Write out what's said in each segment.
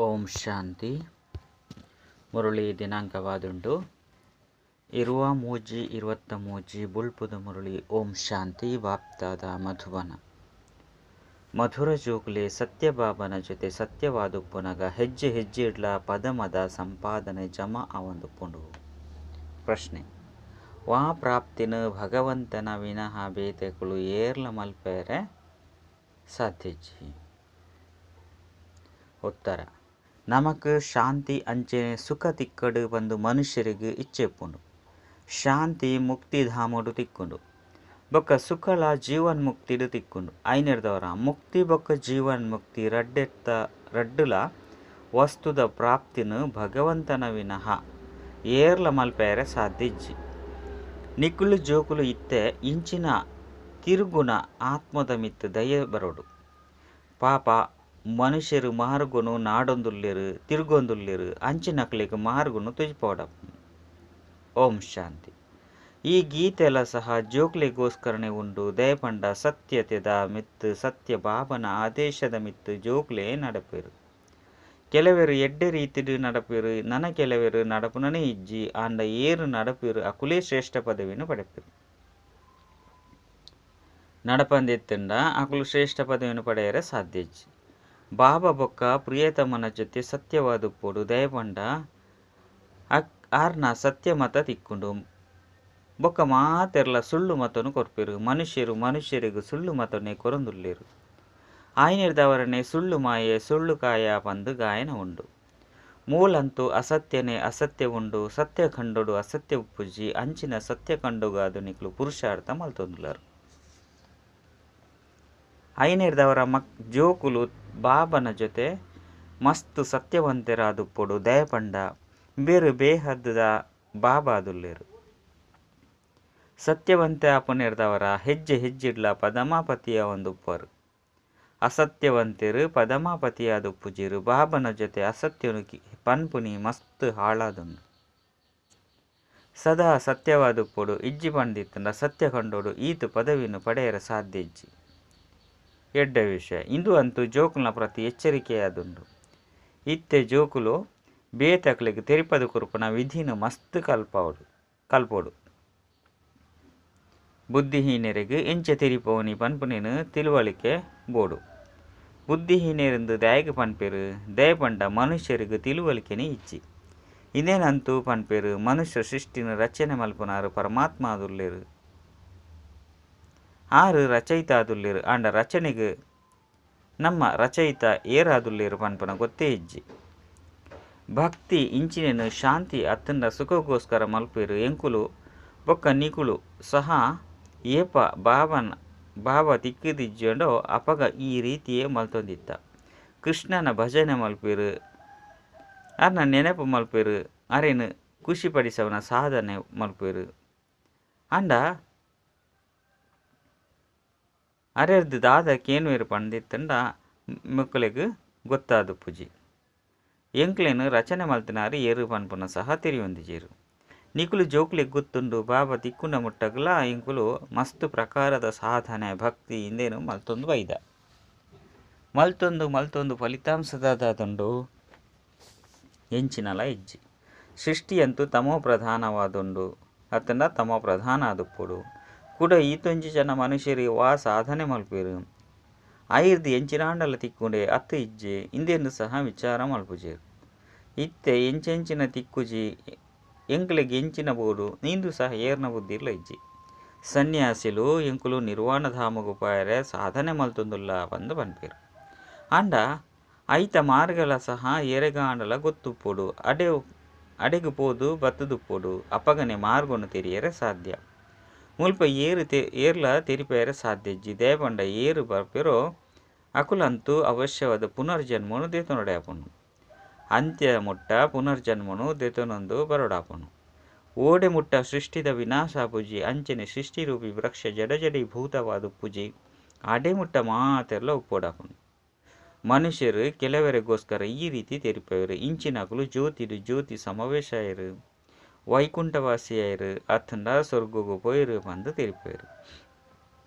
ಓಂ ಶಾಂತಿ. ಮುರಳಿ ದಿನಾಂಕವಾದುಂಡು 23-23 ಬುಲ್ಪುದ ಮುರಳಿ. ಓಂ ಶಾಂತಿ. ಬಾಪ್ತಾದ ಮಧುಬನ. ಮಧುರ ಜೋಕುಲೆ ಸತ್ಯಬಾಬನ ಜೊತೆ ಸತ್ಯವಾದುಪ್ಪುನಗ ಹೆಜ್ಜೆ ಹೆಜ್ಜೆ ಇಡ್ಲ ಪದಮದ ಸಂಪಾದನೆ ಜಮಾ ಆವೊಂದುಪ್ಪುಂಡು. ಪ್ರಶ್ನೆ: ವಾ ಪ್ರಾಪ್ತಿನ ಭಗವಂತನ ವಿನಃ ಬೇತೆಕುಲು ಏರ್ಲ ಮಲ್ಪೆರೆ ಸಾಧ್ಯಜ್ಜಿ? ಉತ್ತರ: ನಮಕ್ ಶಾಂತಿ ಅಂಚನೆ ಸುಖ ತಿಕ್ಕಡು ಪಂದು ಮನುಷ್ಯರಿಗೆ ಇಚ್ಛೆ ಉಪ್ಪುಂಡು. ಶಾಂತಿ ಮುಕ್ತಿಧಾಮಡು ತಿಕ್ಕುಂಡು ಬೊಕ್ಕ ಸುಖಲ ಜೀವನ್ ಮುಕ್ತಿಡು ತಿಕ್ಕುಂಡು. ಐನೆರ್ದವರ ಮುಕ್ತಿ ಬೊಕ್ಕ ಜೀವನ್ ಮುಕ್ತಿ ರಡ್ಡೆತ್ತ ರಡ್ಡುಲ ವಸ್ತುದ ಪ್ರಾಪ್ತಿನ ಭಗವಂತನ ವಿನಃ ಏರ್ಲ ಮಲ್ಪೆರೆ ಸಾಧ್ಯ ಇಜ್ಜಿ. ನಿಕುಲು ಜೋಕುಲು ಇತ್ತೆ ಇಂಚಿನ ತಿರುಗುನ ಆತ್ಮದ ಮಿತ್ತ್ ದಯೆ ಬರೊಡು. ಪಾಪ ಮನುಷ್ಯರು ಮಾರ್ಗೊನು ನಾಡೊಂದುಲ್ಲೆರ್ ತಿರುಗೊಂದುಲ್ಲೆರ್ ಅಂಚಿನಕ್ಲೆಗ್ ಮಾರ್ಗೊನು ತೋಜಿಪಾವೊಡಾಪುಂಡು. ಓಂ ಶಾಂತಿ. ಈ ಗೀತೆಲ ಸಹ ಜೋಕ್ಲೆಗೋಸ್ಕರನೆ ಉಂಡು. ದಯಪಂಡ ಸತ್ಯತೆದ ಮಿತ್ತ್ ಸತ್ಯ ಬಾಬನ ಆದೇಶದ ಮಿತ್ತ್ ಜೋಕ್ಲೆ ನಡಪೆರ್. ಕೆಲವೆರ್ ಎಡ್ಡೆ ರೀತಿಡ್ ನಡಪೆರ್, ನನ ಕೆಲವೆರ್ ನಡಪುನನೇ ಇಜ್ಜಿ. ಆಂಡ ಏರ್ ನಡಪೆರ್ ಅಕುಲೇ ಶ್ರೇಷ್ಠ ಪದವಿನ್ ಪಡೆಪೆರ್. ನಡಪಂದಿತ್ತುಂಡ ಅಕುಲು ಶ್ರೇಷ್ಠ ಪದವಿನ್ ಪಡೆಯರೆ ಸಾಧ್ಯ ಇಜ್ಜಿ. ಬಾಬಾ ಬೊಕ್ಕ ಪ್ರಿಯತಮನ ಜೊತೆ ಸತ್ಯವಾದುಪ್ಪೊಡು. ದಯಪಂಡ ಆರ್ನ ಸತ್ಯ ಮತ ತಿಕ್ಕುಂಡು. ಬೊಕ್ಕ ಮಾತೆರ್ಲ ಸುಳ್ಳು ಮತನು ಕೊರ್ಪೆರು. ಮನುಷ್ಯರು ಮನುಷ್ಯರಿಗೆ ಸುಳ್ಳು ಮತನೆ ಕೊರೊಂದುಲ್ಲೆರು. ಆಯ್ನೆರ್ದವರನೆ ಸುಳ್ಳು ಮಾಯೆ ಸುಳ್ಳು ಕಾಯ ಪಂದು ಗಾಯನ ಉಂಡು. ಮೂಲಂತು ಅಸತ್ಯನೇ ಅಸತ್ಯ ಉಂಡು. ಸತ್ಯಖಂಡೋಡು ಅಸತ್ಯ ಉಪ್ಪುಜಿ. ಅಂಚಿನ ಸತ್ಯಖಂಡೋಗಾದು ನಿಕುಲು ಪುರುಷಾರ್ಥ ಮಲ್ತೊಂದುಲ್ಲರು. ಐನೆರ್ದವರ ಮಕ್ ಜೋಕುಲು ಬಾಬನ ಜೊತೆ ಮಸ್ತ್ ಸತ್ಯವಂತೆರಾದುಪ್ಪೊಡು. ದಯಪಂಡ ಬೇರು ಬೇಹದ್ದ ಬಾಬಾದುಲ್ಲೆರು. ಸತ್ಯವಂತೆ ಆಪುನೆರ್ದವರ ಹೆಜ್ಜೆ ಹೆಜ್ಜೆಡ್ಲ ಪದಮಾಪತಿಯ ಒಂದುಪ್ಪರು. ಅಸತ್ಯವಂತೆರು ಪದಮಾಪತಿಯಾದುಪ್ಪುಜೆರು. ಬಾಬನ ಜೊತೆ ಅಸತ್ಯನು ಪನ್ಪುನಿ ಮಸ್ತ್ ಹಾಳಾದುಂಡು. ಸದಾ ಸತ್ಯವಾದುಪ್ಪೊಡು. ಇಜ್ಜಿ ಪಂಡಿತ್ತುಂಡ ಸತ್ಯಖಂಡೋಡು ಈತ್ ಪದವಿಯನ್ನು ಪಡೆಯರೆ ಸಾಧ್ಯ ಇಜ್ಜಿ. ಎಡ್ಡೆ ವಿಷಯ ಇಂದು ಅಂತೂ ಜೋಕುಲ್ನ ಪ್ರತಿ ಎಚ್ಚರಿಕೆಯಾದುಂಡು. ಇತ್ತೆ ಜೋಕುಲು ಬೇತಕ್ಲೆಗ್ ತೆರಿಪದು ಕೊರ್ಪುನ ವಿಧಿನ ಮಸ್ತ್ ಕಲ್ಪೋಡು. ಬುದ್ಧಿಹೀನರಿಗೆ ಎಂಚ ತೆರಿಪೋನಿ ಪನ್ಪುನೇನು ತಿಳುವಳಿಕೆ ಬೋಡು. ಬುದ್ಧಿಹೀನರೆಂದು ದಾಯೆಗ್ ಪನ್ಪೆರು? ದಯಪಂಡ ಮನುಷ್ಯರಿಗೆ ತಿಳುವಳಿಕೆನೇ ಇಜ್ಜಿ. ಇಂದೇನಂತೂ ಪನ್ಪೆರು ಮನುಷ್ಯ ಸೃಷ್ಟಿನ ರಚನೆ ಮಲ್ಪುನಾರು ಪರಮಾತ್ಮ ಆದುಲ್ಲೆರು. ಆರು ರಚಯಿತ ಆದುಲ್ಲೆರು. ಆಂಡ ರಚನೆಗೆ ನಮ್ಮ ರಚಯಿತ ಏರಾದುಲ್ಲೆರು ಪನ್ಪುನ ಗೊತ್ತೇ ಇಜ್ಜಿ. ಭಕ್ತಿ ಇಂಚಿನೇನು ಶಾಂತಿ ಅತ್ತಂಡ ಸುಖಗೋಸ್ಕರ ಮಲ್ಪೆರು. ಎಂಕುಲು ಬೊಕ್ಕ ನಿಕುಲು ಸಹ ಏಪ ಬಾಬಾ ತಿಕ್ಕಿದಿಜ್ಜಂಡೋ ಅಪಗ ಈ ರೀತಿಯೇ ಮಲ್ತೊಂದಿತ್ತ. ಕೃಷ್ಣನ ಭಜನೆ ಮಲ್ಪೆರು, ಅರ್ನ ನೆನಪು ಮಲ್ಪೆರು, ಅರೇನು ಖುಷಿ ಪಡಿಸವನ ಸಾಧನೆ ಮಲ್ಪೆರು. ಅಂಡ ಅರೆರ್ದು ದಾದ ಕೇನುವೆರು ಪಂದಿತ್ತಂಡ ಮಕ್ಕಳಿಗೆ ಗೊತ್ತಾದ ಪೂಜಿ. ಎಂಕ್ಲೇನು ರಚನೆ ಮಲ್ತಿನಾರು ಏರು ಪನ್ಪುನ ಸಹ ತೆರಿಯೊಂದಿಜೇರು. ನಿಕುಲು ಜೋಕ್ಲೆಗ್ ಗೊತ್ತುಂಡು ಬಾಬಾ ತಿಕ್ಕುಂಡ ಮುಟ್ಟಗಲ ಎಂಕುಲು ಮಸ್ತ್ ಪ್ರಕಾರದ ಸಾಧನೆ ಭಕ್ತಿ ಇಂದೇನು ಮಲ್ತೊಂದು ಬೈದ. ಮಲ್ತೊಂದು ಮಲ್ತೊಂದು ಫಲಿತಾಂಶದಾದುಂಡು ಎಂಚಿನಲ ಇಜ್ಜಿ. ಸೃಷ್ಟಿಯಂತೂ ತಮೋ ಪ್ರಧಾನವಾದುಂಡು ಅತ್ತಂಡ ತಮೋ ಪ್ರಧಾನ ಆದುಪ್ಪೊಡು. ಕೂಡ ಈತೊಂಜಿ ಜನ ಮನುಷ್ಯರು ವಾ ಸಾಧನೆ ಮಲ್ಪೆರು. ಐರ್ದು ಎಂಚಿನಾಂಡಲ ತಿಕ್ಕುಂಡೆ ಅತ್ತು ಇಜ್ಜೆ ಇಂದೇನು ಸಹ ವಿಚಾರ ಮಲ್ಪುಜೇರು. ಇತ್ತೆ ಎಂಚೆಂಚಿನ ತಿಕ್ಕುಜಿ ಎಂಕ್ಲೆಗ್ ಎಂಚಿನ ಬೋಡು ಇಂದು ಸಹ ಏರ್ನ ಬುದ್ಧಿರ್ಲ ಇಜ್ಜಿ. ಸನ್ಯಾಸಿಲು ಎಂಕುಲು ನಿರ್ವಾಣಧಾಮಗು ಪೋಯರೆ ಸಾಧನೆ ಮಲ್ತೊಂದುಲ್ಲ ಪಂದು ಪನ್ಪೆರು. ಆಂಡ ಐತ ಮಾರ್ಗಲ ಸಹ ಎರೆಗಾಂಡಲ ಗೊತ್ತುಪ್ಪೊಡು. ಅಡೆಗು ಪೋದು ಬತ್ತುದುಪ್ಪೊಡು. ಅಪಗನೆ ಮಾರ್ಗೊನು ತೆರಿಯರೆ ಸಾಧ್ಯ. ಮುಲ್ಪ ಏರ್ಲ ತೆರಿಪೆರೆ ಸಾಧ್ಯ ಇಜ್ಜಿ. ದಯಪಂಡ ಏರು ಬರ್ಪೆರೋ ಅಕುಲಂತೂ ಅವಶ್ಯವಾದ ಪುನರ್ಜನ್ಮನು ದೇತೊನೊಡಾಪುಂಡು. ಅಂತ್ಯ ಮುಟ್ಟ ಪುನರ್ಜನ್ಮನು ದೇತೊನೊಂದು ಬರೊಡಾಪುಂಡು. ಓಡೆ ಮುಟ್ಟ ಸೃಷ್ಟಿದ ವಿನಾಶ ಪೂಜಿ ಅಂಚನೆ ಸೃಷ್ಟಿರೂಪಿ ವೃಕ್ಷ ಜಡಜಡಿ ಭೂತವಾದ ಪೂಜಿ ಅಡೆ ಮುಟ್ಟ ಮಾತೆರ್ಲ ಉಪ್ಪೊಡಾಪುಂಡು. ಮನುಷ್ಯರು ಕೆಲವರಿಗೋಸ್ಕರ ಈ ರೀತಿ ತೆರಿಪೆರು. ಇಂಚಿನಕುಲು ಜ್ಯೋತಿಡು ಜ್ಯೋತಿ ಸಮಾವೇಶ ಆಯರು, ವೈಕುಂಠವಾಸಿಯಾಯರು ಅತ್ತಂಡ ಸ್ವರ್ಗಗು ಪೋಯರು ಪಂದು ತೆರಿಪೆರು.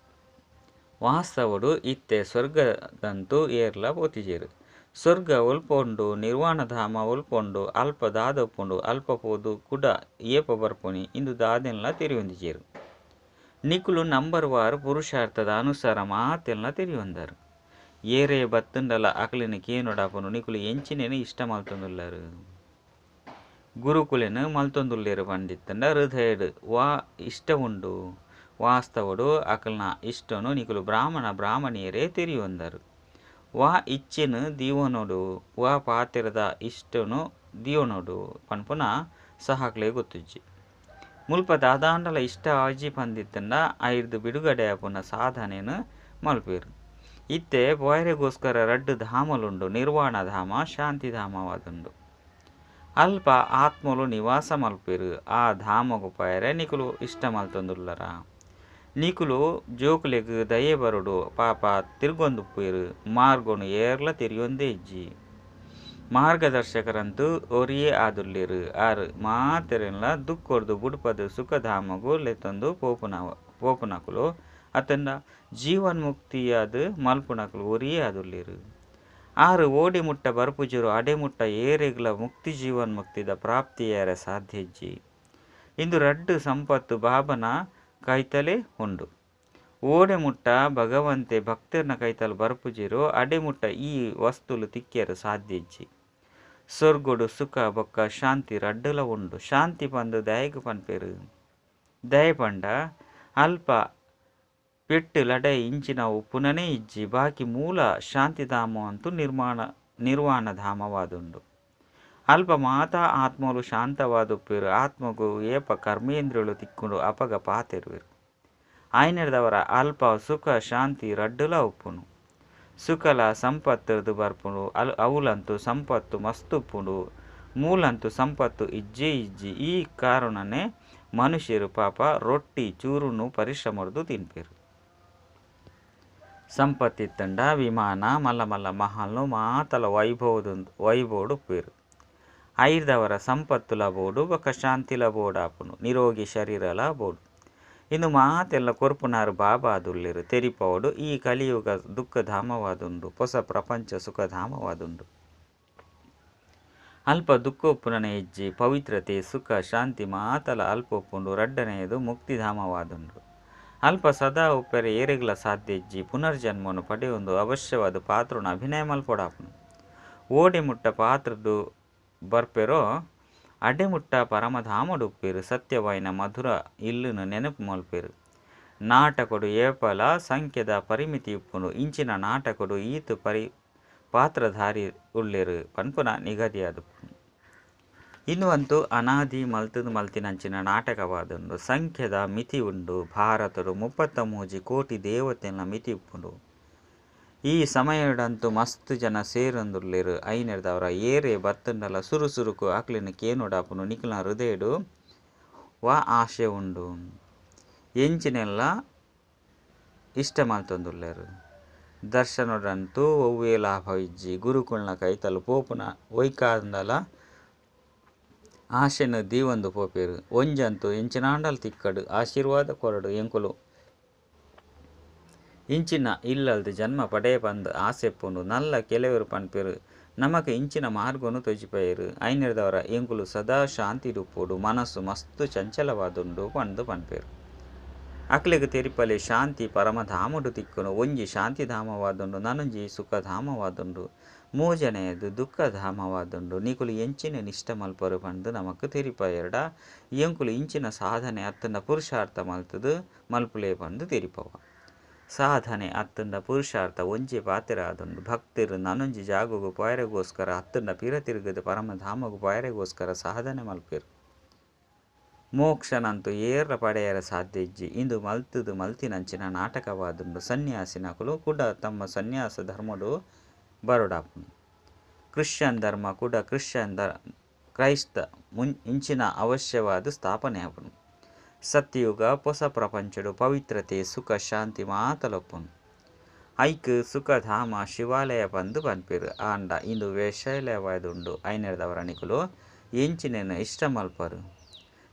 ವಾಸ್ತವಡು ಇತ್ತೆ ಸ್ವರ್ಗದಂತೂ ಏರ್ಲ ಪೋತಿಜೇರು. ಸೊರ್ಗ ಒಲ್ಪ ಉಂಡು, ನಿರ್ವಾಣಧಾಮ ಒಲ್ಪ ಉಂಡು, ಅಲ್ಪ ದಾದ ಉಪ್ಪುಂಡು, ಅಲ್ಪ ಪೋದು ಕುಡ ಏಪ ಬರ್ಪುನಿ ಇಂದು ದಾದೆನ್ಲಾ ತೆರಿಯೊಂದಿಜೆರ್. ನಿಕುಲು ನಂಬರ್ ವಾರ್ ಪುರುಷಾರ್ಥದ ಅನುಸಾರ ಮಾತೆನ್ಲಾ ತೆರಿಯೊಂದರ್. ಏರೇ ಬತ್ತುಂಡಲ ಅಕಲೆನ್ ಕೇನೊಡಾಪುಂಡು ನಿಕುಲು ಎಂಚಿನೆನ್ ಇಷ್ಟ ಮಲ್ತೊಂದುಲ್ಲರ್. ಗುರುಕುಲೆನ್ ಮಲ್ತೊಂದುಲ್ಲೆರ್ ಪಂದಿತ್ತುಂಡ ಹೃದಯಡ್ ವಾ ಇಷ್ಟ ಉಂಡು. ವಾಸ್ತವಡ್ ಅಕಲ್ನ ಇಷ್ಟನು ನಿಕುಲು ಬ್ರಾಹ್ಮಣ ಬ್ರಾಹ್ಮಣಿಯರೇ ತೆರಿಯೊಂದರ್. ವಾ ಇಚ್ಛೆನ್ ದೀವೊನೊಡು ವಾ ಪಾತೆರದ ಇಷ್ಟನು ದೀವೊನೊಡು ಪನ್ಪುನ ಸಹ ಅಕ್ಲೆಗ್ ಗೊತ್ತುಜ್ಜಿ. ಮುಲ್ಪ ದಾದಾಂಡಲ ಇಷ್ಟ ಆಜಿ ಪಂದಿತ್ತುಂಡ ಐರ್ದ್ ಬಿಡುಗಡೆ ಆಪುನ ಸಾಧನೆನ್ ಮಲ್ಪುವೆರ್. ಇತ್ತೆ ಪೋಯೆರೆಗೋಸ್ಕರ ರಡ್ಡ್ ಧಾಮಲುಂಡು ನಿರ್ವಾಣ ಧಾಮ ಶಾಂತಿಧಾಮವಾದುಂಡು. ಅಲ್ಪ ಆತ್ಮಲು ನಿವಾಸ ಮಲ್ಪುವೆರ್. ಆ ಧಾಮಗ್ ಪೋಯೆರೆ ನಿಕುಲು ಇಷ್ಟ ಮಲ್ತೊಂದುಲ್ಲರ. ನಿಕುಲು ಜೋಕುಲೆಗ್ ದಯೆ ಬರೊಡು ಪಾಪ ತಿರ್ಗೊಂದುಪ್ಪುವೆರ್ ಮಾರ್ಗೊನು ಏರ್ಲ ತೆರಿಯೊಂದೇ ಇಜ್ಜಿ. ಮಾರ್ಗದರ್ಶಕರಂತೂ ಒರಿಯೇ ಆದುಲ್ಲೆರ್. ಆರ್ ಮಾತೆರೆನ್ಲ ದುಃಖೊರ್ದು ಬುಡ್ಪದ್ ಸುಖಧಾಮಗ್ ಲೆತೊಂದು ಪೋಪುನಕುಲು ಅತ್ತುಂಡ ಜೀವನ್ಮುಕ್ತಿಯಾದ್ ಮಲ್ಪುನಕುಲು ಒರಿಯೇ ಆದುಲ್ಲೆರ್. ಆರ್ ಓಡೆ ಮುಟ್ಟ ಬರ್ಪುಜೆರೋ ಅಡೆ ಮುಟ್ಟ ಏರೆಗ್ಲ ಮುಕ್ತಿ ಜೀವನ್ಮುಕ್ತಿದ ಪ್ರಾಪ್ತಿಯಾರೆ ಸಾಧ್ಯ ಇಜ್ಜಿ. ಇಂದು ರಡ್ಡ್ ಸಂಪತ್ತು ಬಾಬನ ಕೈತಲೇ ಉಂಡು. ಓಡೆ ಮುಟ್ಟ ಭಗವಂತೆ ಭಕ್ತೆರ್ನ ಕೈತಲ್ ಬರ್ಪುಜೆರೋ ಅಡೆ ಮುಟ್ಟ ಈ ವಸ್ತುಲು ತಿಕ್ಕಿಯರ ಸಾಧ್ಯ ಇಜ್ಜಿ. ಸೊರ್ಗೊಡು ಸುಖ ಬೊಕ್ಕ ಶಾಂತಿ ರಡ್ಡುಲ ಉಂಡು. ಶಾಂತಿ ಪಂದ್ ದಾಯೆಗ್ ಪನ್ಪೆರ್. ದಾಯೆ ಪಂಡ ಅಲ್ಪ ಪೆಟ್ಟು ಲಡಾಯಿ ಇಂಚಿನವು ಉಪ್ಪುನನೇ ಇಜ್ಜಿ. ಬಾಕಿ ಮೂಲ ಶಾಂತಿಧಾಮ ಅಂತೂ ನಿರ್ವಾಣಧಾಮವಾದುಂಡು. ಅಲ್ಪ ಮಾತಾ ಆತ್ಮಲು ಶಾಂತವಾದುಪ್ಪೆರ್. ಆತ್ಮಗ್ ಏಪ ಕರ್ಮೇಂದ್ರಿಯಲು ತಿಕ್ಕುಂಡು ಅಪಗ ಪಾತೆರುವೆರ್. ಆಯ್ನೆಡ್ದಾವರ ಅಲ್ಪ ಸುಖ ಶಾಂತಿ ರಡ್ಡುಲ ಉಪ್ಪುನು. ಸುಖಲ ಸಂಪತ್ತುರ್ದು ಬರ್ಪುಂಡು. ಅವುಲಂತೂ ಸಂಪತ್ತು ಮಸ್ತ್ ಉಪ್ಪುಂಡು. ಮೂಲಂತೂ ಸಂಪತ್ತು ಇಜ್ಜೇ ಇಜ್ಜಿ. ಈ ಕಾರಣನೇ ಮನುಷ್ಯರು ಪಾಪ ರೊಟ್ಟಿ ಚೂರುನು ಪರಿಶ್ರಮರ್ದು ತಿನ್ಪೆರ್. ಸಂಪತ್ತಿತ್ತಂಡ ವಿಮಾನ ಮಲ್ಲ ಮಲ್ಲ ಮಹಲ್ನು ಮಾತಲ ವೈಭವಡ್ ಉಪ್ಪುವೆರ್. ಐರ್ದವರ ಸಂಪತ್ತುಲ ಬೋಡು ಬೊಕ್ಕ ಶಾಂತಿಲ ಬೋಡಾಪುಂಡು. ನಿರೋಗಿ ಶರೀರಲ ಬೋಡು. ಇಂದು ಮಾತೆಲ್ಲ ಕೊರ್ಪುನಾರ್ ಬಾಬಾ ಆದುಲ್ಲೆರ್. ತೆರಿಪಾವೊಡು ಈ ಕಲಿಯುಗ ದುಃಖಧಾಮವಾದುಂಡು. ಪೊಸ ಪ್ರಪಂಚ ಸುಖಧಾಮವಾದುಂಡು. ಅಲ್ಪ ದುಃಖ ಉಪ್ಪುನನೇ ಇಜ್ಜಿ. ಪವಿತ್ರತೆ ಸುಖ ಶಾಂತಿ ಮಾತಲ ಅಲ್ಪ ಉಪ್ಪುಂಡು. ರಡ್ಡನೆಯದು ಮುಕ್ತಿಧಾಮವಾದುಂಡು. ಅಲ್ಪ ಸದಾ ಉಪ್ಪೆರೆ ಏರೆಗ್ಲ ಸಾಧ್ಯ ಇಜ್ಜಿ. ಪುನರ್ಜನ್ಮನು ಪಡೆಯೊಂದು ಅವಶ್ಯವಾದ ಪಾತ್ರನು ಅಭಿನಯ ಮಲ್ಪೊಡಾಪುಂಡು. ಓಡೆ ಮುಟ್ಟ ಪಾತ್ರದ್ದು ಬರ್ಪೆರೋ ಅಡೆ ಮುಟ್ಟ ಪರಮಧಾಮಡು ಉಪ್ಪೆರ್. ಸತ್ಯವಾಯಿನ ಮಧುರ ಇಲ್ಲುನು ನೆನಪು ಮಲ್ಪೆರ್. ನಾಟಕೊಡು ಏಪಲ ಸಂಖ್ಯೆದ ಪರಿಮಿತಿ ಉಪ್ಪುಂಡು. ಇಂಚಿನ ನಾಟಕೊಡು ಈತ್ ಪಾತ್ರಧಾರಿ ಉಲ್ಲೆರ್ ಪನ್ಪುನ ನಿಗದಿಯಾದುಪ್ಪುಂಡು. ಇಂದು ಅನಾದಿ ಮಲ್ತದ್ ಮಲ್ತಿನಂಚಿನ ನಾಟಕವಾದುಂಡು. ಸಂಖ್ಯೆದ ಮಿತಿ ಉಂಡು. ಭಾರತಡು 33 ಕೋಟಿ ದೇವತೆನ ಮಿತಿ ಉಪ್ಪುಂಡು. ಈ ಸಮಯಡಂತೂ ಮಸ್ತ್ ಜನ ಸೇರೊಂದುಲ್ಲೆರ್. ಐನೆಡ್ದಾವರ ಏರೇ ಬತ್ತುಂಡಲ ಸುರು ಸುರುಕು ಅಕ್ಲೆನ್ ಕೇನೊಡಾಪುಂಡು. ನಿಕಲ್ನ ಹೃದಯಡು ವಾ ಆಶೆ ಉಂಡು. ಎಂಚಿನೆಲ್ಲ ಇಷ್ಟ ಮಲ್ತೊಂದುಲ್ಲೆರ್. ದರ್ಶನಡಂತೂ ಒವ್ವೇ ಲಾಭ ಇಜ್ಜಿ. ಗುರುಕುಲ್ನ ಕೈತಲ್ ಪೋಪುನ ಒಯ್ಕಾಂಡಲ ಆಶೆನ್ ದೀವೊಂದು ಪೋಪೆರ್. ಒಂಜಂತೂ ಎಂಚಿನಾಂಡಲ ತಿಕ್ಕಡ್ ಆಶೀರ್ವಾದ ಕೊರಡು ಎಂಕುಲು ಇಂಚಿನ ಇಲ್ಲಲ್ದು ಜನ್ಮ ಪಡೆಯ ಪಂದ್ ಆಸೆ ಉಪ್ಪುಂಡು. ನಲ್ಲ ಕೆಲವೆರ್ ಪನ್ಪೆರ್ ನಮಕ್ ಇಂಚಿನ ಮಾರ್ಗನು ತೋಜಿಪಯೆರ್. ಐನೆಡ್ದಾವರ ಎಂಕುಲು ಸದಾ ಶಾಂತಿಡ್ ಉಪ್ಪೊಡು ಮನಸ್ಸು ಮಸ್ತ್ ಚಂಚಲವಾದುಂಡು ಪಂದ್ ಪನ್ಪೆರ್. ಅಕ್ಲೆಗ್ ತೆರಿಪಲೆ ಶಾಂತಿ ಪರಮಧಾಮಡು ತಿಕ್ಕುಂಡು. ಒಂಜಿ ಶಾಂತಿಧಾಮವಾದುಂಡು ನನೊಂಜಿ ಸುಖಧಾಮವಾದುಂಡು ಮೂಜನೆಯದು ದುಃಖಧಾಮವಾದುಂಡು. ನಿಕುಲು ಎಂಚಿನ ಇಷ್ಟ ಮಲ್ಪರು ಪಂದ್ ನಮಕ್ ತೆರಿಪಾಯೆರ್ಡ ಎಂಕುಲು ಇಂಚಿನ ಸಾಧನೆ ಅತ್ತಂಡ ಪುರುಷಾರ್ಥ ಮಲ್ತದ್ ಮಲ್ಪುಲೆ ಪಂದ್ ತೆರಿಪವ. ಸಾಧನೆ ಅತ್ತಂಡ ಪುರುಷಾರ್ಥ ಒಂಜೇ ಪಾತೆರ ಆದುಂಡು. ಭಕ್ತೆರ್ ನನೊಂಜಿ ಜಾಗಗ್ ಪೋಯೆರೆಗೋಸ್ಕರ ಅತ್ತಂಡ ಪಿರ ತಿರುಗದ ಪರಮಧಾಮಗ್ ಪೋಯೆರೆಗೋಸ್ಕರ ಸಾಧನೆ ಮಲ್ಪೆರ್. ಮೋಕ್ಷನಂತೂ ಏರ್ಲ ಪಡೆಯರೆ ಸಾಧ್ಯ ಇಜ್ಜಿ. ಇಂದು ಮಲ್ತದ್ ಮಲ್ತಿನಂಚಿನ ನಾಟಕವಾದುಂಡು. ಸನ್ಯಾಸಿನಕುಲು ಕೂಡ ತಮ್ಮ ಸನ್ಯಾಸ ಧರ್ಮಡು ಬರೊಡಾಪುಂಡು. ಕ್ರಿಶ್ಚಿಯನ್ ಧರ್ಮ ಕೂಡ ಕ್ರಿಶ್ಚಿಯನ್ ಕ್ರೈಸ್ತ ಇಂಚಿನ ಅವಶ್ಯವಾದ ಸ್ಥಾಪನೆ ಆಪುಂಡು. ಸತ್ಯಯುಗ ಪೊಸ ಪ್ರಪಂಚಡು ಪವಿತ್ರತೆ ಸುಖ ಶಾಂತಿ ಮಾತಲ ಉಪ್ಪುಂಡು. ಐಕ್ ಸುಖಧಾಮ ಶಿವಾಲಯ ಪಂದ್ ಪನ್ಪೆರ್. ಆಂಡ ಇಂದು ವೇಷಾಲಯವಾದುಂಡು. ಐನೆಡ್ದಾವರ ನಿಕುಲು ಎಂಚಿನೆನ್ ಇಷ್ಟ ಮಲ್ಪರು.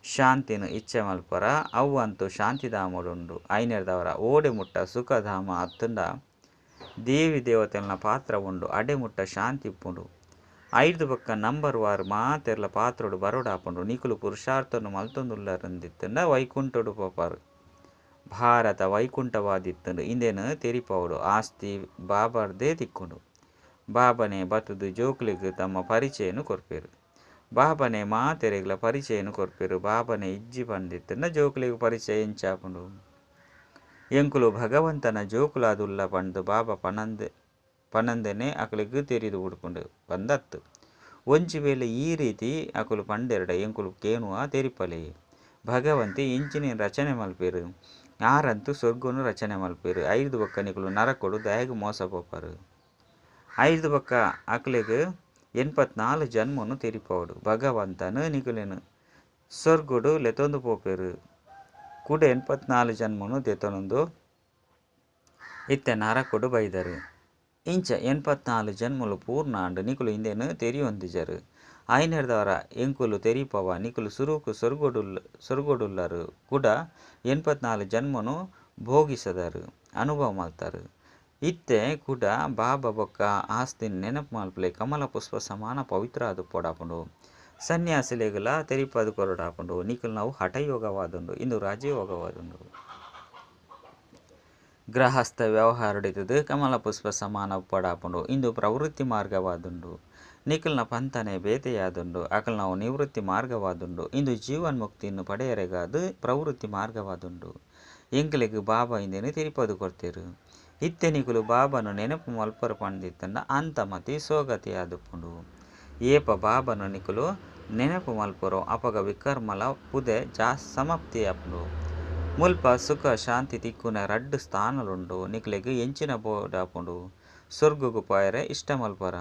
ಶಾಂತಿನ್ ಇಚ್ಛೆ ಮಲ್ಪರ ಅವು ಅಂತೂ ಶಾಂತಿಧಾಮಡುಂಡು. ಐನೆಡ್ದಾವರ ಓಡೆ ಮುಟ್ಟ ಸುಖಧಾಮ ಅತ್ತಂಡ ದೇವಿ ದೇವತೆಲ್ನ ಪಾತ್ರ ಉಂಡು ಅಡೆ ಮುಟ್ಟ ಶಾಂತಿ ಉಪ್ಪುಂಡು. ಐರ್ದ್ ಬೊಕ್ಕ ನಂಬರ್ ವಾರ್ ಮಾತೆರ್ಲ ಪಾತ್ರೊಡು ಬರೊಡಾಪುಂಡು. ನಿಕುಲು ಪುರುಷಾರ್ಥನು ಮಲ್ತೊಂದುಲ್ಲರಂದಿತ್ತುಂಡ ವೈಕುಂಠೊಡು ಪೋಪರ್. ಭಾರತ ವೈಕುಂಠವಾದಿತ್ತುಂಡು ಇಂದೆನ್ ತೆರಿಪಾವೊಡು. ಆಸ್ತಿ ಬಾಬಾರ್ದೇ ತಿಕ್ಕುಂಡು. ಬಾಬಾನೇ ಬತ್ತುದು ಜೋಕುಲೆಗ್ ತಮ್ಮ ಪರಿಚಯನು ಕೊರ್ಪೆರ್. ಬಾಬಾನೇ ಮಾತೆರೆಗ್ಲಾ ಪರಿಚಯನು ಕೊರ್ಪೆರ್. ಬಾಬಾನೇ ಇಜ್ಜಿ ಪಂದಿತ್ತುಂಡ ಜೋಕುಲೆಗ್ ಪರಿಚಯ ಎಂಚಾಪುಂಡು. ಎಂಕುಲು ಭಗವಂತನ ಜೋಕುಲಾದುಲ್ಲ ಪಂದ್ ಬಾಬಾ ಪನಂದೆನೆ ಅಕುಲೆಗ್ ತೆರಿದು ಬುಡ್ಪುಂಡು ಪಂದತ್ತು. ಒಂಜಿ ವೇಳೆ ಈ ರೀತಿ ಅಕುಲು ಪಂಡೆರ್ಡ ಎಂಕುಲು ಕೇನುವ ತೆರಿಪಲೆ. ಭಗವಂತೆ ಎಂಚಿನ ರಚನೆ ಮಲ್ಪೆರ್. ಆರಂತೂ ಸ್ವರ್ಗನು ರಚನೆ ಮಲ್ಪೆರ್. ಐರ್ದ್ ಬೊಕ್ಕ ನಿಕುಲು ನರಕೊಡು ದಾಯೆಗ್ ಮೋಸ ಪೋಪರ್. ಐರ್ದ್ ಬೊಕ್ಕ ಅಕುಲೆಗ್ 84 ಜನ್ಮನು ತೆರಿಪಾವೊಡು. ಭಗವಂತನು ನಿಕುಲೆನ್ ಸ್ವರ್ಗಡು ಲೆತೊಂದು ಪೋಪೆರ್. ಕುಡ 84 ಜನ್ಮನು ದೆತೊನೊಂದು ಇತ್ತೆ ನರಕೊಡು ಬೈದರ್. ಇಂಚ 84 ಜನ್ಮಲು ಪೂರ್ಣ ಆಂಡ್ ನಿಕುಲು ಇಂದೆನ್ ತೆರಿಯೊಂದಿಜರ್. ಐನೆರ್ದವರ ಎಂಕುಲು ತೆರಿಪವ ನಿಕುಲು ಸುರುಕು ಸ್ವರ್ಗಡುಲ್ಲರ್ ಕುಡ 84 ಜನ್ಮನು ಭೋಗಿಸದರ್ ಅನುಭವ ಮಲ್ತರ್. ಇತ್ತೆ ಕುಡ ಬಾಬಾ ಬೊಕ್ಕ ಆಸ್ತಿನ್ ನೆನಪು ಮಲ್ಪುಲೆ ಕಮಲ ಪುಷ್ಪ ಸಮಾನ ಪವಿತ್ರ ಆದುಪ್ಪೊಡಾಪುಂಡು. ಸನ್ಯಾಸಿಲೆಗ್ಲಾ ತೆರಿಪಾದ್ ಕೊರೊಡಾಪುಂಡು. ನಿಕುಲ್ನವು ಹಠಯೋಗವಾದುಂಡು ಇಂದು ರಾಜಯೋಗವಾದುಂಡು. ಗೃಹಸ್ಥ ವ್ಯವಹಾರಡಿತುದು ಕಮಲ ಪುಷ್ಪ ಸಮಾನ ಉಪ್ಪೊಡಾಪುಂಡು. ಇಂದು ಪ್ರವೃತ್ತಿ ಮಾರ್ಗವಾದುಂಡು. ನಿಕುಲ್ನ ಪಂಥನೇ ಬೇತೆಯಾದುಂಡು. ಅಕಲ್ನವು ನಿವೃತ್ತಿ ಮಾರ್ಗವಾದುಂಡು. ಇಂದು ಜೀವನ್ ಮುಕ್ತಿನ್ ಪಡೆಯರೆಗಾದ್ ಪ್ರವೃತ್ತಿ ಮಾರ್ಗವಾದುಂಡು. ಎಂಕಲೆಗ್ ಬಾಬಾ ಇಂದೆನ್ ತೆರಿಪಾದ್ ಕೊರ್ತೆರ್. ಇತ್ತೆ ನಿಕುಲು ಬಾಬಾನು ನೆನಪು ಮಲ್ಪರ್ ಪಂದಿತ್ತುಂಡ ಅಂತಮತಿ ಸ್ವಗತಿಯಾದುಪ್ಪುಂಡು. ಏಪ ಬಾಬಾನು ನಿಕುಲು ನೆನಪು ಮಲ್ಪರೋ ಅಪಗ ವಿಕರ್ಮಲ ಪುದೆ ಸಮಾಪ್ತಿಯಾಪುಂಡು. ಮುಲ್ಪ ಸುಖ ಶಾಂತಿ ತಿಕ್ಕುನ ರಡ್ಡ್ ಸ್ಥಾನಲುಂಡು. ನಿಕುಲೆಗ್ ಎಂಚಿನ ಬೋಡಾಪುಂಡು. ಸ್ವರ್ಗಗ್ ಪೋಯೆರೆ ಇಷ್ಟ ಮಲ್ಪರ.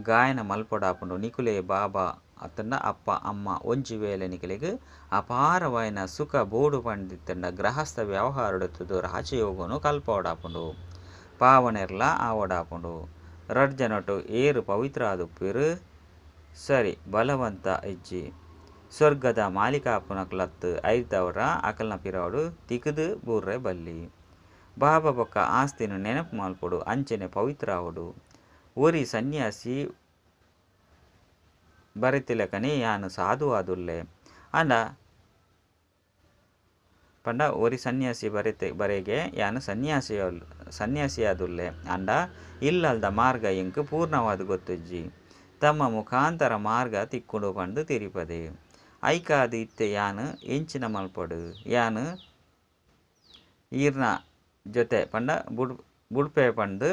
ಗಾಯನ ಮಲ್ಪೊಡಾಪುಂಡು. ನಿಕುಲೇ ಬಾಬಾ ಅತ್ತಂಡ ಅಪ್ಪ ಅಮ್ಮ ಒಂಜಿ ವೇಳೆ ನಿಕುಲೆಗ್ ಅಪಾರವಾಯಿನ ಸುಖ ಬೋಡು ಪಂದಿತ್ತುಂಡ ಗೃಹಸ್ಥ ವ್ಯವಹಾರಡುತ್ತುದು ರಾಜಯೋಗನು ಕಲ್ಪೊಡಾಪುಂಡು. ಪಾವನೆರ್ಲ ಆವೊಡಾಪುಂಡು. ರಡ್ಡ್ ಜನಟು ಏರ್ ಪವಿತ್ರ ಆದುಪ್ಪೆರ್ ಸರಿ ಬಲವಂತ ಇಜ್ಜಿ. ಸ್ವರ್ಗದ ಮಾಲೀಕಾಪುನಕುಲತ್ತು ಐರ್ದವರ ಅಕಲ್ನ ಪಿರವುಡು ತಿಕ್ಕುದು ಬೂರ್ರೆ ಬಲ್ಲಿ. ಬಾಬಾ ಬೊಕ್ಕ ಆಸ್ತಿನ್ ನೆನಪು ಮಲ್ಪೊಡು ಅಂಚನೆ ಪವಿತ್ರ ಆವೊಡು. ಒರಿ ಸನ್ಯಾಸಿ ಬರೆತಿಲಕನೆ ಯಾನ್ ಸಾಧು ಆದುಲ್ಲೆ ಆಂಡ ಪಂಡ ಒರಿ ಸನ್ಯಾಸಿ ಬರೆಗೆ ಯಾನ್ ಸನ್ಯಾಸಿಯಾದುಲ್ಲೆ ಆಂಡ ಇಲ್ಲಲ್ದ ಮಾರ್ಗ ಎಂಕ್ ಪೂರ್ಣವಾದ್ ಗೊತ್ತಿಜ್ಜಿ. ತಮ್ಮ ಮುಖಾಂತರ ಮಾರ್ಗ ತಿಕ್ಕುಂಡು ಪಂದ್ ತೆರಿಪದೆ. ಐಕಾದ್ ಇತ್ತೆ ಯಾನ್ ಎಂಚಿನ ಮಲ್ಪೊಡು. ಯಾನ್ ಈರ್ನ ಜೊತೆ ಪಂಡ ಬುಡ್ಪೆ ಪಂದ್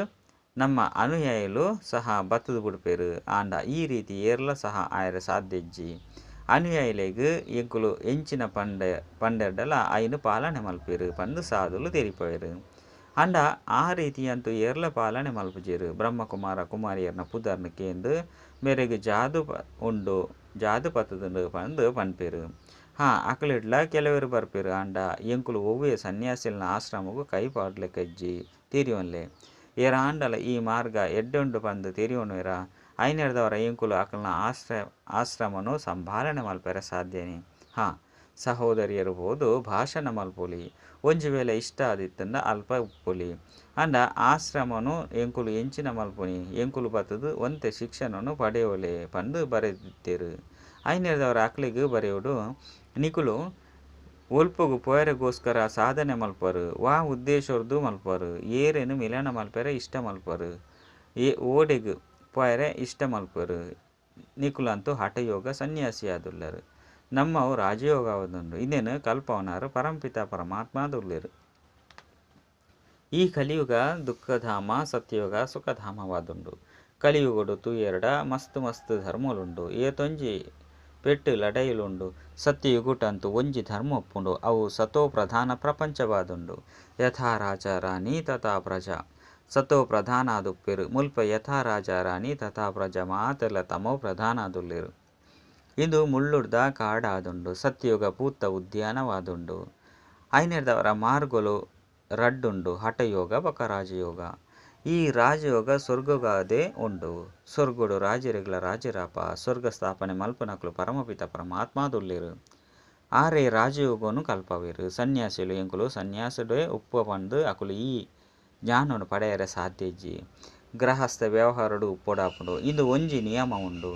ನಮ್ಮ ಅನುಯಾಯಿಲು ಸಹ ಬತ್ತುದು ಬುಡ್ಪೆರ್. ಆಂಡ ಈ ರೀತಿ ಏರ್ಲ ಸಹ ಆಯೆರೆ ಸಾಧ್ಯ ಇಜ್ಜಿ. ಅನುಯಾಯಿಲೆಗ್ ಎಂಕುಲು ಎಂಚಿನ ಪಂಡೆರ್ಡಲ ಐನ್ ಪಾಲನೆ ಮಲ್ಪೆರ್ ಪಂದ್ ಸಾಧುಲು ತೆರಿಪಾವೆರ್. ಆಂಡ ಆ ರೀತಿ ಅಂತೂ ಏರ್ಲ ಪಾಲನೆ ಮಲ್ಪುಜೆರ್. ಬ್ರಹ್ಮಕುಮಾರ ಕುಮಾರಿಯರ್ನ ಪುದರ್ನ್ ಕೇಂದ್ ಮೇರೆಗ್ ಜಾದು ಉಂಡು ಜಾದು ಪತ್ತುದುಂಡು ಪಂದ್ ಪನ್ಪೆರ್. ಹಾ ಅಕುಲೆಡ್ಲ ಕೆಲವೆರ್ ಬರ್ಪೆರ್. ಆಂಡ ಎಂಕುಲು ಒವ್ವೇ ಸನ್ಯಾಸಿಲ್ನ ಆಶ್ರಮಗ್ ಕೈ ಪಾಡ್ಲೆಕಜ್ಜಿ ತೆರಿಯೊನ್ಲೆ. ಏರಾಂಡಲ ಈ ಮಾರ್ಗ ಎಡ್ಡೆ ಉಂಡು ಪಂದ್ ತೆರಿಯೊನ್ವೆರ ಐನೆರ್ದವರ ಎಂಕುಲು ಅಕಲ್ನ ಆಶ್ರಮನು ಸಂಭಾಲನೆ ಮಲ್ಪೆರೆ ಸಾಧ್ಯನೆ. ಹಾ ಸಹೋದರಿಯರು ಪೋದು ಭಾಷಣ ಮಲ್ಪೊಲಿ. ಒಂಜಿ ವೇಳೆ ಇಷ್ಟ ಆದಿತ್ತುಂಡ ಅಲ್ಪ ಉಪ್ಪೊಲಿ. ಆಂಡ ಆಶ್ರಮನು ಎಂಕುಲು ಎಂಚಿನ ಮಲ್ಪುನಿ ಎಂಕುಲು ಬತ್ತುದು ಒಂತೆ ಶಿಕ್ಷಣನು ಪಡೆಯೊಲೆ ಪಂದ್ ಬರೆದಿತ್ತೆರ್. ಐನೆರ್ದವರ ಅಕ್ಲೆಗ್ ಬರೆಯೊಡು ನಿಕುಲು ಒಲ್ಪೊಗು ಪೋಯೆರೆಗೋಸ್ಕರ ಸಾಧನೆ ಮಲ್ಪರು ವಾ ಉದ್ದೇಶರ್ದು ಮಲ್ಪರು ಏರೆನ್ ಮಿಲನ ಮಲ್ಪೆರೆ ಇಷ್ಟ ಮಲ್ಪರು ಓಡೆಗ್ ಪೋಯೆರೆ ಇಷ್ಟ ಮಲ್ಪರು. ನಿಕುಲಂತೂ ಹಠಯೋಗ ಸನ್ಯಾಸಿಯಾದುಲ್ಲರ್. ನಮ್ಮವು ರಾಜಯೋಗವಾದುಂಡು. ಇಂದೆನ್ ಕಲ್ಪವನಾರ್ ಪರಂಪಿತ ಪರಮಾತ್ಮದುಲ್ಲೆರ್. ಈ ಕಲಿಯುಗ ದುಃಖಧಾಮ ಸತ್ಯಯುಗ ಸುಖಧಾಮವಾದುಂಡು. ಕಲಿಯುಗಡು ತೂಯೆರ್ಡ ಮಸ್ತ್ ಮಸ್ತ್ ಧರ್ಮಲುಂಡು. ಏತೊಂಜಿ ಪೆಟ್ಟು ಲಡಾಯಿಲುಂಡು. ಸತ್ಯಯುಗಟಂತೂ ಒಂಜಿ ಧರ್ಮ ಉಪ್ಪುಂಡು. ಅವು ಸತೋ ಪ್ರಧಾನ ಪ್ರಪಂಚವಾದುಂಡು. ಯಥಾ ರಾಜ ರಾಣಿ ತಥಾ ಪ್ರಜಾ. ಸತೋ ಪ್ರಧಾನಾದುಪ್ಪೆರ್. ಮುಲ್ಪ ಯಥಾ ರಾಜ ರಾಣಿ ತಥಾ ಪ್ರಜಾ ಮಾತೆರ್ಲ ತಮೋ ಪ್ರಧಾನಾದುಲ್ಲೆರ್. ಇಂದು ಮುಳ್ಳುರ್ದ ಕಾಡಾದುಂಡು. ಸತ್ಯಯುಗ ಪೂತ್ತ ಉದ್ಯಾನವಾದುಂಡು. ಐನೆರ್ದವರ ಮಾರ್ಗಲು ರಡ್ಡುಂಡು ಹಠಯೋಗ ಬೊಕ್ಕ ರಾಜಯೋಗ. ಈ ರಾಜಯೋಗ ಸ್ವರ್ಗಗಾದೇ ಉಂಡು. ಸ್ವರ್ಗಡು ರಾಜೆರೆಗ್ಲ ರಾಜರಾಪ ಸ್ವರ್ಗ ಸ್ಥಾಪನೆ ಮಲ್ಪುನಕುಲು ಪರಮಪಿತ ಪರಮಾತ್ಮದುಲ್ಲೆರ್. ಆರೇ ರಾಜಯೋಗನು ಕಲ್ಪವೆರ್. ಸನ್ಯಾಸಿಲು ಎಂಕುಲು ಸನ್ಯಾಸಡೇ ಉಪ್ಪು ಪಂದ್ ಅಕುಲು ಈ ಜ್ಞಾನೊನು ಪಡೆಯರೆ ಸಾಧ್ಯ ಇಜ್ಜಿ. ಗೃಹಸ್ಥ ವ್ಯವಹಾರಡು ಉಪ್ಪೊಡಾಪುಂಡು. ಇಂದು ಒಂಜಿ ನಿಯಮ ಉಂಡು.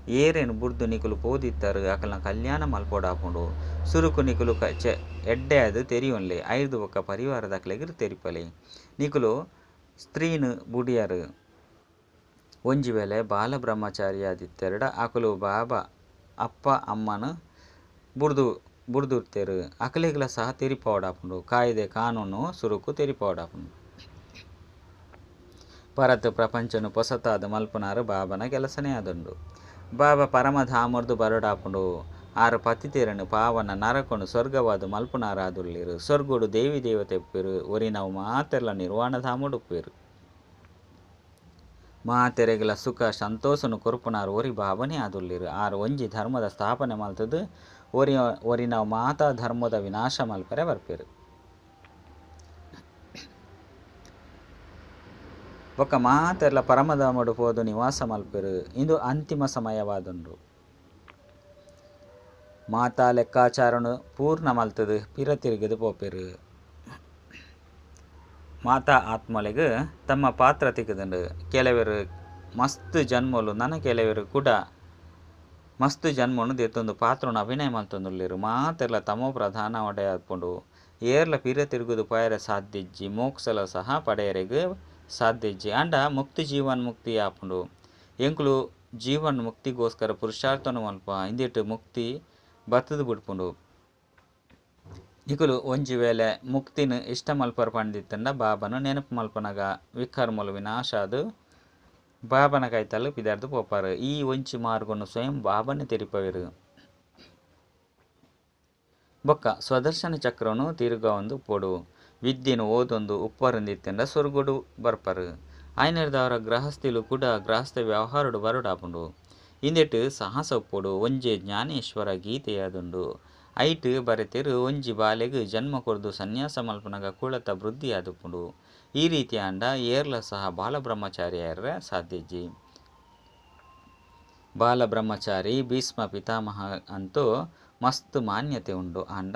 ಏರೆನ್ ಬುಡ್ದು ನಿಕುಲು ಪೋದಿತ್ತರ್ ಅಕಲ್ನ ಕಲ್ಯಾಣ ಮಲ್ಪೊಡಾಪುಂಡು. ಸುರುಕು ನಿಕುಲು ಕ ಚೆ ಎಡ್ಡೆ ಆದ್ ತೆರಿಯೊನ್ಲೆ. ಐರ್ದ್ ಬೊಕ್ಕ ಪರಿವಾರದಕ್ಲೆಗ್ ತೆರಿಪಲೆ. ನಿಕುಲು ಸ್ತ್ರೀನ್ ಬುಡಿಯರ್. ಒಂಜಿ ವೇಳೆ ಬಾಲ ಬ್ರಹ್ಮಚಾರಿ ಆದಿತ್ತೆರ್ಡ ಅಕುಲು ಬಾಬಾ ಅಪ್ಪ ಅಮ್ಮನ್ ಬುಡ್ದು ಬುಡ್ದುತ್ತೆರ್ ಅಕಲೆಗ್ಲ ಸಹ ತೆರಿಪಾವೊಡಾಪುಂಡು. ಕಾಯ್ದೆ ಕಾನೂನು ಸುರುಕು ತೆರಿಪಾವೊಡಾಪುಂಡು. ಪರತ್ ಪ್ರಪಂಚನ್ ಪೊಸತಾದ್ ಮಲ್ಪುನಾರ್ ಬಾಬಾನ ಕೆಲಸನೇ ಆದುಂಡು. ಬಾಬಾ ಪರಮಧಾಮರ್ದ್ ಬರೊಡಾಪುಂಡು. ಆರ್ ಪತಿತೆರೆನ್ ಪಾವನ ನರಕನ್ ಸ್ವರ್ಗವಾದ್ ಮಲ್ಪುನಾರಾದುಲ್ಲೆರ್. ಸ್ವರ್ಗಡ್ ದೇವಿ ದೇವತೆ ಉಪ್ಪುವೆರ್. ಒರಿನವು ಮಾತೆರ್ಲಾ ನಿರ್ವಾಣ ಧಾಮಡ್ ಉಪ್ಪುವೆರ್. ಮಾತೆರೆಗ್ಲ ಸುಖ ಸಂತೋಷನ್ ಕೊರ್ಪುನಾರ್ ಒರಿ ಬಾಬಾನೇ ಆದುಲ್ಲೆರ್. ಆರ್ ಒಂಜಿ ಧರ್ಮದ ಸ್ಥಾಪನೆ ಮಲ್ತುದು ಒರಿ ಒರಿನವು ಮಾತಾ ಧರ್ಮದ ವಿನಾಶ ಮಲ್ಪರೆ ಬರ್ಪೆರ್. ಬೊಕ್ಕ ಮಾತೆರ್ಲ ಪರಮಧಾಮಡ್ ಪೋದು ನಿವಾಸ ಮಲ್ಪೆರ್. ಇಂದು ಅಂತಿಮ ಸಮಯವಾದುಂಡು. ಮಾತಾ ಲೆಕ್ಕಾಚಾರನ್ ಪೂರ್ಣ ಮಲ್ತುದು ಪಿರ ತಿರುಗುದು ಪೋಪೆರ್. ಮಾತಾ ಆತ್ಮಲೆಗ್ ತಮ್ಮ ಪಾತ್ರ ತಿಕ್ಕುದುಂಡು. ಕೆಲವೆರ್ ಮಸ್ತ್ ಜನ್ಮಲು ನನ ಕೆಲವೆರ್ ಕುಡ ಮಸ್ತ್ ಜನ್ಮನು ದೆತ್ತೊಂದು ಪಾತ್ರನ್ ಅಭಿನಯ ಮಲ್ತೊಂದುಲ್ಲೆರ್. ಮಾತೆರ್ಲ ತಮೋ ಪ್ರಧಾನ ಒಡೆಯಾಪುಂಡು. ಏರ್ಲ ಪಿರ ತಿರುಗುದು ಪೋಯರೆ ಸಾಧ್ಯ ಇಜ್ಜಿ. ಮೋಕ್ಷಲ ಸಹ ಪಡೆಯರೆಗ್ ಸಾಧ್ಯ ಇಜ್ಜಿ. ಆಂಡ ಮುಕ್ತಿ ಜೀವನ್ ಮುಕ್ತಿ ಆಪುಂಡು. ಎಂಕುಲು ಜೀವನ್ ಮುಕ್ತಿಗೋಸ್ಕರ ಪುರುಷಾರ್ಥನ ಮಲ್ಪ ಇಂದೆಟ್ ಮುಕ್ತಿ ಬತ್ತುದು ಬುಡ್ಪುಂಡು. ನಿಕುಲು ಒಂಜಿ ವೇಳೆ ಮುಕ್ತಿನ್ ಇಷ್ಟ ಮಲ್ಪರ್ ಪಂದಿತ್ತುಂಡ ಬಾಬಾನ ನೆನಪು ಮಲ್ಪನಗ ವಿಕರ್ಮಲು ವಿನಾಶ ಆದ್ ಬಾಬನ ಕೈತಲ್ ಪಿದರ್ದ್ ಪೋಪರ್. ಈ ಒಂಜಿ ಮಾರ್ಗನ್ ಸ್ವಯಂ ಬಾಬಾನೇ ತೆರಿಪವೆರ್. ಬೊಕ್ಕ ಸ್ವದರ್ಶನ ಚಕ್ರನು ತಿರುಗಾವೊಂದು ಉಪ್ಪೊಡು. ವಿದ್ಯೆನ್ ಓದೊಂದು ಉಪ್ಪರಂದಿತ್ತುಂಡ ಸ್ವರ್ಗಡ್ ಬರ್ಪರ್. ಆಯ್ನೆರ್ದಾವರ ಗೃಹಸ್ಥಿಲು ಕೂಡ ಗೃಹಸ್ಥ ವ್ಯವಹಾರಡ್ ಬರೊಡಾಪುಂಡು. ಇಂದೆಟ್ ಸಾಹಸ ಉಪ್ಪೊಡು. ಒಂಜೇ ಜ್ಞಾನೇಶ್ವರ ಗೀತೆಯಾದುಂಡು. ಐಟ್ ಬರೆತೆರ್ ಒಂಜಿ ಬಾಲೆಗ್ ಜನ್ಮ ಕೊರ್ದು ಸನ್ಯಾಸ ಮಲ್ಪುನಗ ಕುಲತ ವೃದ್ಧಿ ಆದುಪ್ಪುಂಡು. ಈ ರೀತಿ ಆಂಡ ಏರ್ಲ ಸಹ ಬಾಲ ಬ್ರಹ್ಮಚಾರಿ ಆಯೆರೆ ಸಾಧ್ಯ ಇಜ್ಜಿ. ಬಾಲ ಬ್ರಹ್ಮಚಾರಿ ಭೀಷ್ಮ ಪಿತಾಮಹ ಅಂತೂ ಮಸ್ತ್ ಮಾನ್ಯತೆ ಉಂಡು. ಆಂಡ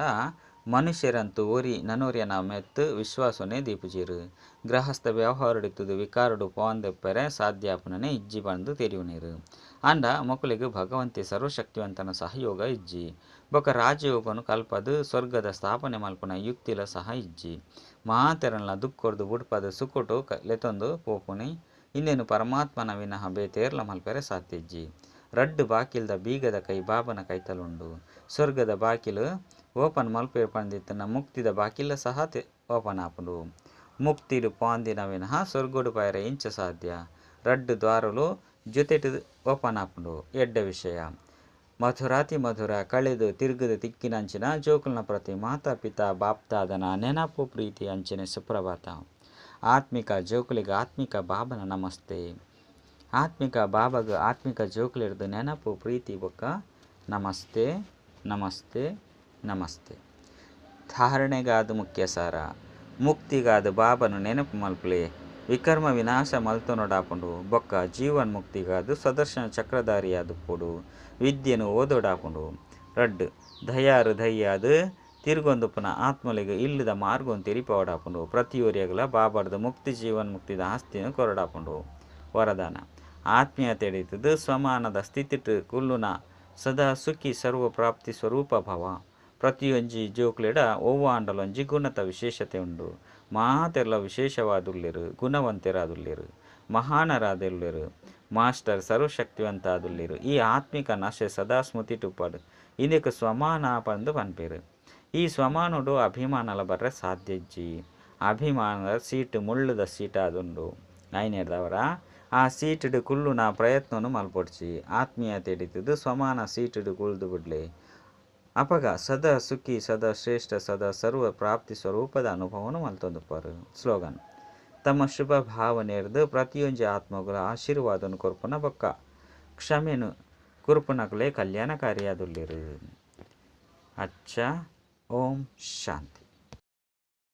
ಮನುಷ್ಯರಂತೂ ಒರಿ ನನೊರಿಯನ ಮಿತ್ತ್ ವಿಶ್ವಾಸನೇ ದೀಪುಜೆರ್. ಗೃಹಸ್ಥ ವ್ಯವಹಾರಡಿತ್ತುದು ವಿಕಾರಡ್ ಪೋವಂದೆ ಸಾಧ್ಯ ಆಪುನನೇ ಇಜ್ಜಿ ಪಂದ್ ತೆರಿಯುನೇರ್. ಆಂಡ ಮೊಕುಲೆಗ್ ಭಗವಂತೆ ಸರ್ವಶಕ್ತಿವಂತನ ಸಹಯೋಗ ಇಜ್ಜಿ. ಬೊಕ್ಕ ರಾಜಯೋಗನ್ ಕಲ್ಪದ್ ಸ್ವರ್ಗದ ಸ್ಥಾಪನೆ ಮಲ್ಪುನ ಯುಕ್ತಿಲ ಸಹ ಇಜ್ಜಿ. ಮಾತೆರೆನ್ಲ ದುಃಖರ್ದ್ ಬುಡ್ಪದ್ ಸುಖೊಟು ಲೆತೊಂದು ಪೋಪುನಿ ಇಂದೆನ್ ಪರಮಾತ್ಮನ ವಿನಃ ಬೇತೆ ಏರ್ಲ ಮಲ್ಪೆರೆ ಸಾಧ್ಯ ಇಜ್ಜಿ. ರಡ್ಡ್ ಬಾಕಿಲ್ದ ಬೀಗದ ಕೈ ಬಾಬನ ಕೈತಲ್ ಉಂಡು. ಸ್ವರ್ಗದ ಬಾಕಿಲ್ ಓಪನ್ ಮಲ್ಪೆರ್ ಪಂದಿತ್ತುಂಡ ಮುಕ್ತಿದ ಬಾಕಿಲ್ಲ ಸಹ ಓಪನ್ ಆಪುಂಡು. ಮುಕ್ತಿಡ್ ಪೋಂದಿನ ವಿನಃ ಸ್ವರ್ಗಡ್ ಪೋಯೆರೆ ಎಂಚ ಸಾಧ್ಯ. ರಡ್ಡ್ ದ್ವಾರಲು ಜೊತೆಟ್ ಓಪನ್ ಆಪುಂಡು. ಎಡ್ಡೆ ವಿಷಯ. ಮಧುರಾತಿ ಮಧುರ ಕಳೆದು ತಿರುಗುದು ತಿಕ್ಕಿನಂಚಿನ ಜೋಕುಲ್ನ ಪ್ರತಿ ಮಾತಾ ಪಿತಾ ಬಾಪ್ದಾದನ ನೆನಪು ಪ್ರೀತಿ ಅಂಚನೆ ಸುಪ್ರಭಾತ. ಆತ್ಮಿಕ ಜೋಕುಲಿಗೆ ಆತ್ಮಿಕ ಬಾಬನ ನಮಸ್ತೆ. ಆತ್ಮಿಕ ಬಾಬಾಗ ಆತ್ಮಿಕ ಜೋಕುಲಿರ್ದು ನೆನಪು ಪ್ರೀತಿ ಬೊಕ್ಕ ನಮಸ್ತೆ ನಮಸ್ತೆ ನಮಸ್ತೆ. ಧಾರಣೆಗಾದ ಮುಖ್ಯ ಸಾರ. ಮುಕ್ತಿಗಾದ ಬಾಬನು ನೆನಪು ಮಲ್ಪಲೆ. ವಿಕರ್ಮ ವಿನಾಶ ಮಲ್ತೊನೊಡಾಪುಂಡು. ಬೊಕ್ಕ ಜೀವನ್ ಮುಕ್ತಿಗಾದ ಸ್ವದರ್ಶನ ಚಕ್ರಧಾರಿಯಾದುಪ್ಪೊಡು. ವಿದ್ಯೆನು ಓದೊಡಾಪುಂಡು. ರಡ್ಡ್ ದಯಾರು ದಯ್ಯಾದ್ ತಿರುಗೊಂದುಪ್ಪುನ ಆತ್ಮಲೆಗ್ ಇಲ್ಲದ ಮಾರ್ಗನ್ ತೆರಿಪಾವೊಡಾಪುಂಡು. ಪ್ರತಿಯೊರಿಯಗಲ ಬಾಬಾರ್ದ ಮುಕ್ತಿ ಜೀವನ್ ಮುಕ್ತಿದ ಆಸ್ತಿನ ಕೊರಡಾಪುಂಡು. ವರದಾನ. ಆತ್ಮೀಯತೆಡಿತ್ತುದು ಸ್ವಮಾನದ ಸ್ಥಿತಿಟ್ ಕುಲ್ಲುನ ಸದಾ ಸುಖಿ ಸರ್ವ ಪ್ರಾಪ್ತಿ ಸ್ವರೂಪ ಭವ. ಪ್ರತಿಯೊಂಜಿ ಜೋಕ್ಲೆಡ ಒವ್ವಾಂಡಲೊಂಜಿ ಗುಣತ ವಿಶೇಷತೆ ಉಂಡು. ಮಾತೆರ್ಲ ವಿಶೇಷವಾದುಲ್ಲೆರ್, ಗುಣವಂತೆರಾದುಲ್ಲೆರ್, ಮಹಾನರಾದುಲ್ಲೆರ್. ಮಾಸ್ಟರ್ ಸರ್ವಶಕ್ತಿವಂತ ಆದುಲ್ಲೆರ್. ಈ ಆತ್ಮಿಕ ನಶೆ ಸದಾ ಸ್ಮೃತಿಟುಪ್ಪಡ್. ಇಂದೆಕ್ ಸ್ವಮಾನ ಪಂದ್ ಪನ್ಪೆರ್. ಈ ಸ್ವಮಾನೊಡು ಅಭಿಮಾನಲ ಬರ್ರೆ ಸಾಧ್ಯ ಇಜ್ಜಿ. ಅಭಿಮಾನದ ಸೀಟ್ ಮುಳ್ಳುದ ಸೀಟ್ ಆದುಂಡು. ಐನೆರ್ದಾವರ ಆ ಸೀಟುಡು ಕುಲ್ಲುನ ಪ್ರಯತ್ನನು ಮಲ್ಪೊಡ್ಚಿ. ಆತ್ಮೀಯತೆಡಿತ್ತುದು ಸ್ವಮಾನ ಸೀಟುಡು ಕುಲ್ದು ಬುಡ್ಲೆ. ಅಪಗ ಸದಾ ಸುಖಿ ಸದಾ ಶ್ರೇಷ್ಠ ಸದಾ ಸರ್ವ ಪ್ರಾಪ್ತಿ ಸ್ವರೂಪದ ಅನುಭವನು ಮಲ್ತೊಂದುಪ್ಪರ್. ಸ್ಲೋಗನ್. ತಮ್ಮ ಶುಭ ಭಾವನೆರ್ದು ಪ್ರತಿಯೊಂಜಿ ಆತ್ಮಗಳ ಆಶೀರ್ವಾದನು ಕೊರ್ಪುನ ಬೊಕ್ಕ ಕ್ಷಮೆನು ಕೊರ್ಪುನಕುಲೇ ಕಲ್ಯಾಣಕಾರಿಯಾದುಲ್ಲೆರ್. ಅಚ್ಚ ಓಂ ಶಾಂತಿ.